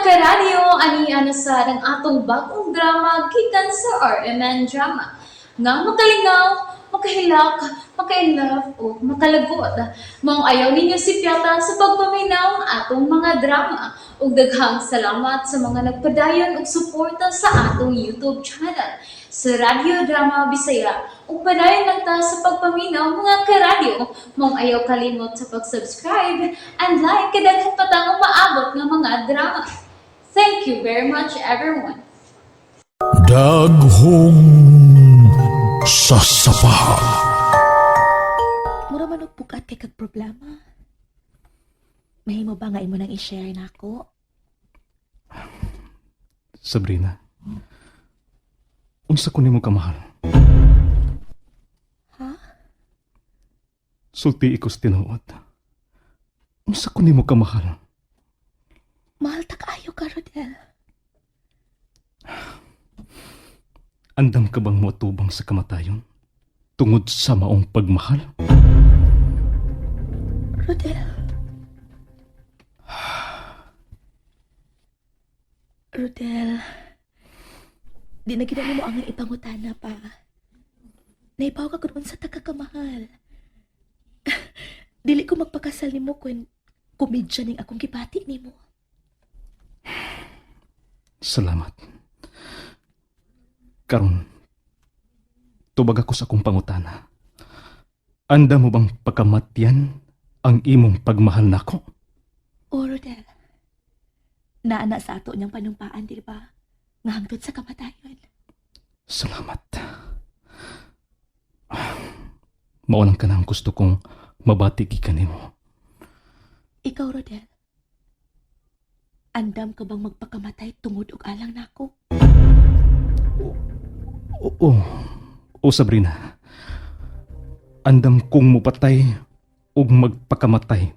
Karadyo, ani ana sa ang atong bagong drama gikan sa RMN Drama. Nga makalingaw, makahilak, makainlove o makalagot. Maong ayaw ninyo si Piata sa pagpaminaw ang atong mga drama. Ug daghang salamat sa mga nagpadayon og suporta sa atong YouTube channel sa Radyo Drama Bisaya. Ug padayon lang ta sa pagpaminaw, mga karadyo. Maong ayaw kalimot sa pag-subscribe and like kay daghan pa tang umaabot nga mga drama. Thank you very much, everyone. Daghong sasapa. Mura man og bugat kay kag problema. Mahimo ba nga imo nang i-share nako? Sabrina, unsa ko nimo kamahal? Ha? Sulti ko sa tinuod. Unsa ko nimo kamahal? Mahal ta kaayo ka, Rodel. Andam ka bang moatubang sa kamatayon? Tungod sa maong pagmahal? Rodel. Rodel. Di na gid mo ang ipangutana pa. Naipaw ka kun unsa ta ka kamahal. Dili ko magpakasal nimo kun komedya ning akong gibati nimo. Salamat. Karon, tubag ako sa akong pangutana. Anda mo bang pagkamatyan ang imong pagmahal nako? O, Rodel. Naana sa ato niyang panumpaan, di ba? Nga hangtod sa kamatayon. Salamat. Mao lang ka na ang gusto kong mabati gikan nimo. Ikaw, Rodel. Andam ka bang magpakamatay tungod og alang nako? Oo. Oo, Sabrina. Andam kong mupatay ug magpakamatay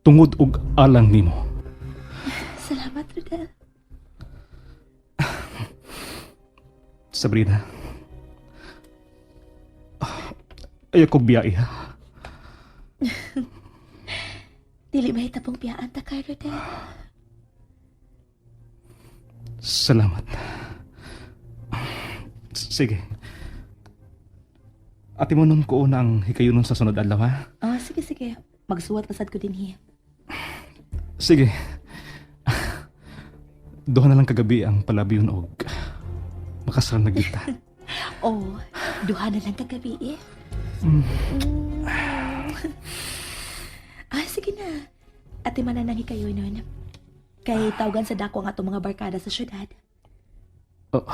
tungod og alang nimo. Salamat, Rodel. Sabrina. Ayaw kong biyai ha. Dili mahitapong piyaan ta kay Rodel. Salamat. Sige. Ate mo nun ko na ang hikayunon sa sunod adlaw ha. Ah, sige, sige. Magsuwat pasad ko din hiya. Sige. Duha na lang kagabi ang palabiyon og makasal na kita. Oh, duha na lang kagabi eh. Ah, sige na. Ate manananghi kayo nun. Kay tawagan sa dako ang atong mga barkada sa syudad. Oh.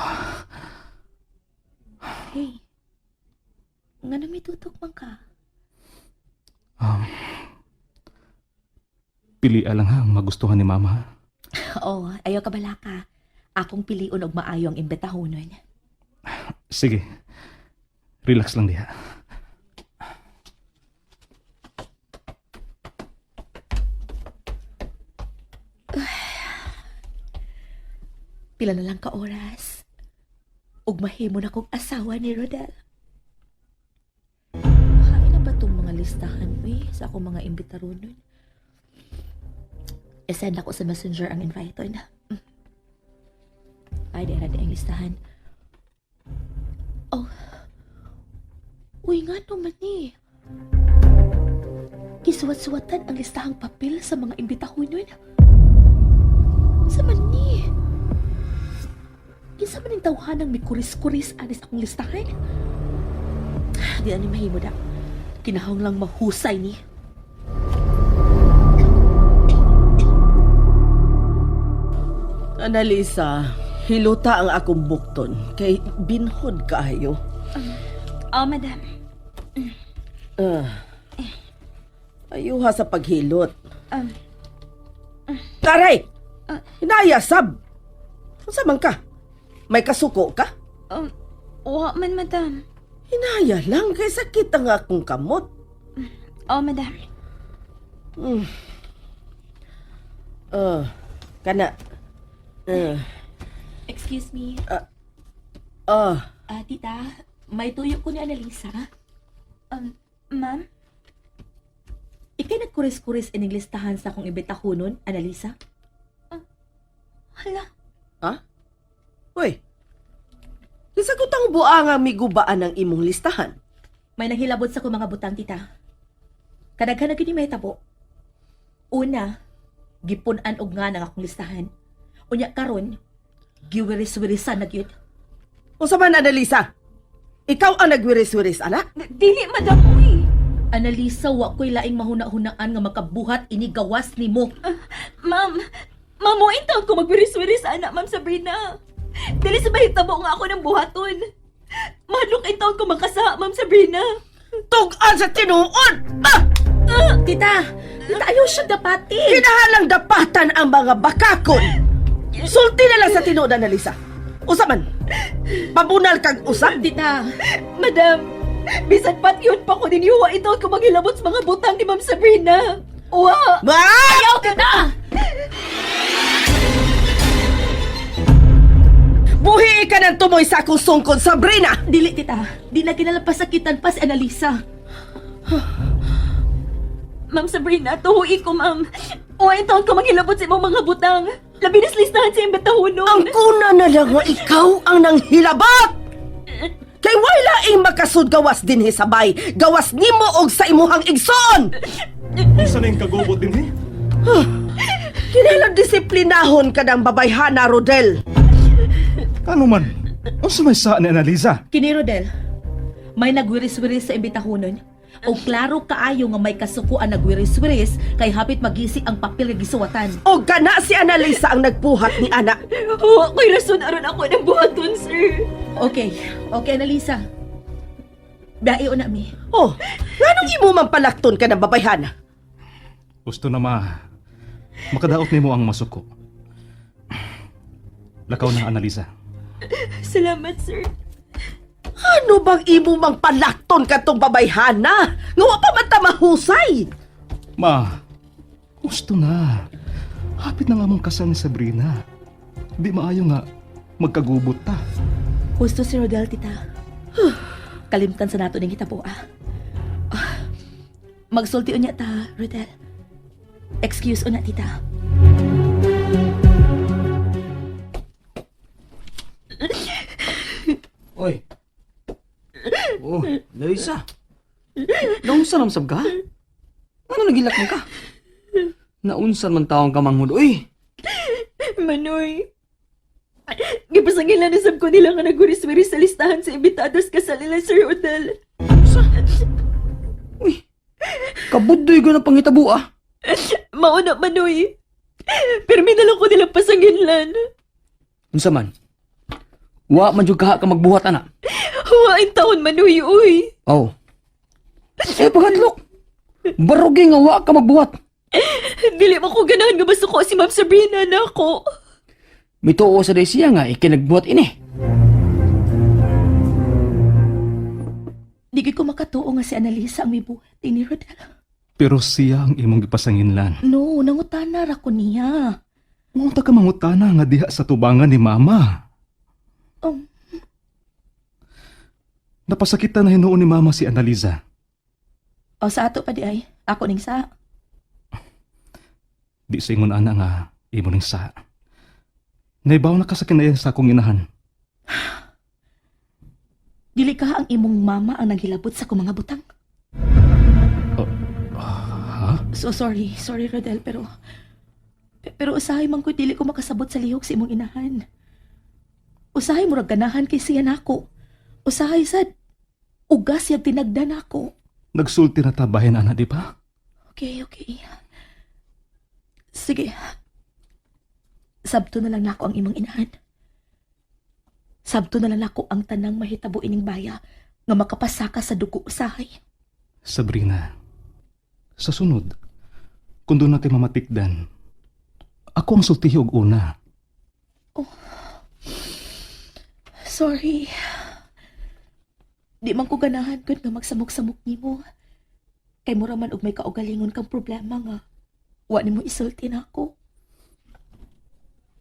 Hey, nga may tutok man ka? Pili lang ha ang magustuhan ni mama ha. Oo, ayaw ka balaka. Akong piliun og maayo ang imbitahonon. Sige. Relax lang diha. Pila na lang ka oras. Ug mahimo na kong asawa ni Rodel. Hain na ba tong mga listahan, uy, sa akong mga imbitaronon? I-send ako sa messenger ang invite na. Ay, di di ang listahan. Oh. Uy, nga naman eh. Gisuwat-suwatan ang listahang papel sa mga imbitahonon. Sa man ni? Kinsa man ang tawhanang may kuris-kuris anis akong listahan? Di na ni mahimo da. Kinahang lang mahusay ni. Analisa, hiluta ang akong bukton kay binhod kaayo. Oh, madam. Ah. Ayuha sa paghilot. Um, Taray! Hinaya, sab! Unsa man ka? May kasuko ka? Wa man, madam. Hinaya lang kay sakit ang akong kamot. Oh, madam. Kana. Excuse me. Ah, Ah, tita, may tuyo ko ni Annalisa. Ma'am? Ikay nagkuris-kuris ining listahan sa akong imbitahonon, Annalisa? Hala. Ha? Hoy. Kinsa kutang buanga migubaan ang imong listahan? May nanghilabot sa akong mga butang, tita. Kadaghan na gyud ni mahitabo. Una, gipun-an og nga nang akong listahan. Unya karon, giwiris-wirisan na gyud. Unsa man, Annalisa? Ikaw ang nagwiris-wiris, ana? Dili, madam, uy. Analisa, wa ko'y laing mahuna-hunaan nga makabuhat ini gawas nimo. Ma'am, ma'am, mo taon ko magwiris-wiris, anak, Ma'am Sabrina. Dili sa mahitabo nga ako ng buhaton. Madlok in taon ko makasa, Ma'am Sabrina. Tug-an sa tinuod! Ah! Tita, tita ayaw siya dapati. Kinahalang dapatan ang mga bakakon. Sulti na lang sa tinuod, Annalisa. Usa man. Pabunal kag usab. Tita, Madam, bisan pat yun pa ko ninyo, wa itaon ko maghilabot sa mga butang ni Ma'am Sabrina. Wa! Ma! ayaw tita! Buhi ka ng tumoy sa akong sungkod, Sabrina! Dili tita, di na kinalapasakitan pa si Analisa. Ma'am Sabrina, tuhuin ko, ma'am. Wa taon ko maghilabot sa imong mga butang. Labi na sa listahan sa imbitahunon. Ang kuna na lang nga ikaw ang nanghilabot! Kay way laing makasud gawas dinhi sabay, gawas nimo og sa imuhang igsoon! Unsa na yung kagubot din eh? Kinahanglan disiplinahon ka ng babayhana, Rodel. Ano man? Unsa may sa ni Annalisa? Kini Rodel, may nagwiris-wiris sa imbitahunon. O klaro kaayo nga may kasuko ang nagwiris-wiris kay hapit magisi ang papel nga gisuwatan. O gana si Annalisa ang nagbuhat ni ana. Wa ko'y rason aron ako ng buhaton, sir. Okay, okay Analisa. Biyahe na mi. Oh, nganong imo man palakton ka ng babayhana? Gusto na ma. Makadaot nimo ang masuko. Lakaw na, Annalisa. Salamat, sir. Ano bang imo mang palakton katong babayhana? Nga wa pa man ta mahusay. Ma, gusto na. Hapit na nga mong kasal ni Sabrina. Di maayo nga magkagubot ta. Husto si Rodel, tita. Kalimtan sa nato ning hitabo, ah. Ah, Magsulti unya ta, Rodel. Excuse una, tita. Oy. Oh, Larissa. Naunsa naman sab ka? Ano nagilak man ka? Naunsan man taong kamanghod, oy. Manoy. Gipasangilan na sab ko nila nga nagwiris-wiris sa listahan sa imbitados kasal nila, Sir Odell. Uy. Kabuddoy ko na pangitabo ah. Mauna, Manoy. Pirmi na lang ko nilang pasanginlan. Unsa man? Wa man jud kaha ka magbuhat ana. Huwain taon, Manoy, uy. Oh. Eh pagadlok. Barugi nga wa ka magbuhat. Dili mo ko ganahan nga masuko si Ma'am Sabrina na ako. Mituo sa day siya nga ikinagbuhat ini. Di gyud ko makatuo nga si Analisa ang mibuhat ni Rodel. Pero siya ang imong gipasanginlan. No, nangutana ra ko niya. Unta ka mangutana nga diha sa tubangan ni Mama. Napasakitan na hinuon ni Mama si Annalisa. O sa ato pa di ay, ako ning sa. Di sa ingon ana nga imo ning sa. Naibaw na ka sa kinayan sa akong inahan. Dili ka ang imong mama ang naghilabot sa akong mga butang. Ha? So sorry, sorry Rodel, pero pero usahay man ko dili ko makasabot sa lihok sa imong inahan. Usahay murag ganahan kay siya nako. Usahay sad ugas siyang tinagda nako. Nagsulti na ta bahin ana, di ba? Okay, okay. Sige. Sabto na lang nako ang imong inahan. Sabto na lang nako ang tanang mahitabo ining baya nga makapasaka sa dugo usahay. Sabrina, sa sunod, kung doon na kay mamatikdan, ako ang sultihi og una. Sorry. Di man ko ganahan gud nga magsamok-samok nimo. Kay mura man og may kaugalingon kang problema nga wa nimo isulti nako.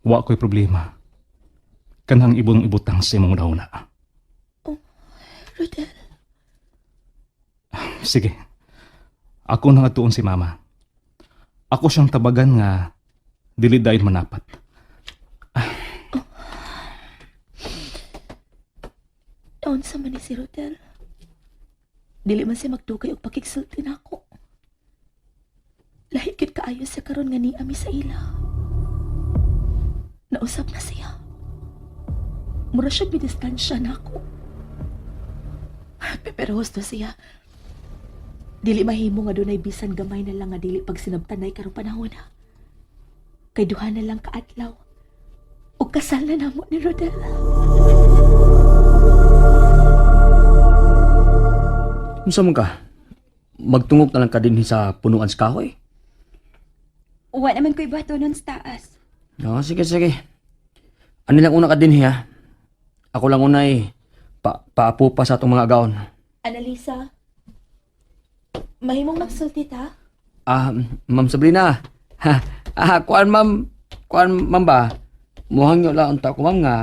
Wa ko'y problema. Kanang ibong ibutang sa imong una. Rodel, Sige. Ako na nga tuon si mama. Ako siyang tabagan nga dili dahil manapat. Asa man ni si Rodel? Dili man siya magdugay og pakigsulti nako. Lahi gyud kaayo siya karon nga niami sa ila. Nausap na siya. Mura siya bidistansya nako. Pero husto siya. Dili mahimo nga dunay bisan gamay na lang nga dili pag sinabtanay karong panahon. Kay duha na lang kaadlaw. Og kasal na namo ni Rodel. Unsa man ka? Magtungok na lang ka dinhi sa punuan sa kahoy. Wa naman ko'y bato nun sa taas. No, sige, sige. Ano lang una ka dinhi ha? Ako lang unay paapo pa sa atong mga agaon. Annalisa, mahimong magsulti ta? Ah, Ma'am Sabrina. Ha, ah, kuan ma'am, kuan ma'am ba? Muhang nyo lang unta ko ma'am nga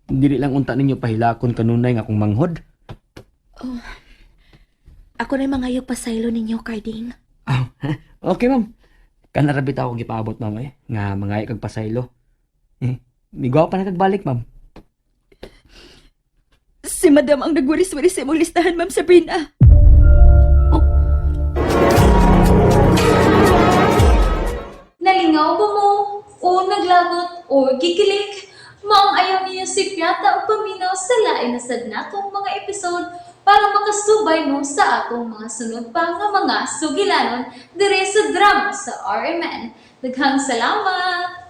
dili lang unta ninyo pahilakon kanunay nga akong manghod. Ako na'y mangayog pasaylo ninyo, Carding. Ah, okay ma'am. Kanarabit ako gipaabot ma'am eh nga mangay kag pasaylo. Eh, migaw pa na kag balik ma'am. Si Madam ang nagwiris-wiris sa imong listahan, Ma'am Sabrina. Nalingaw ba mo? O naglagot o gikilig? Maong ayaw niyo si Piata o paminaw sa lain na sad natong mga episode para makasubay mo sa atong mga sunod pa nga mga sugilanon dire sa drama sa RMN. Daghang salamat!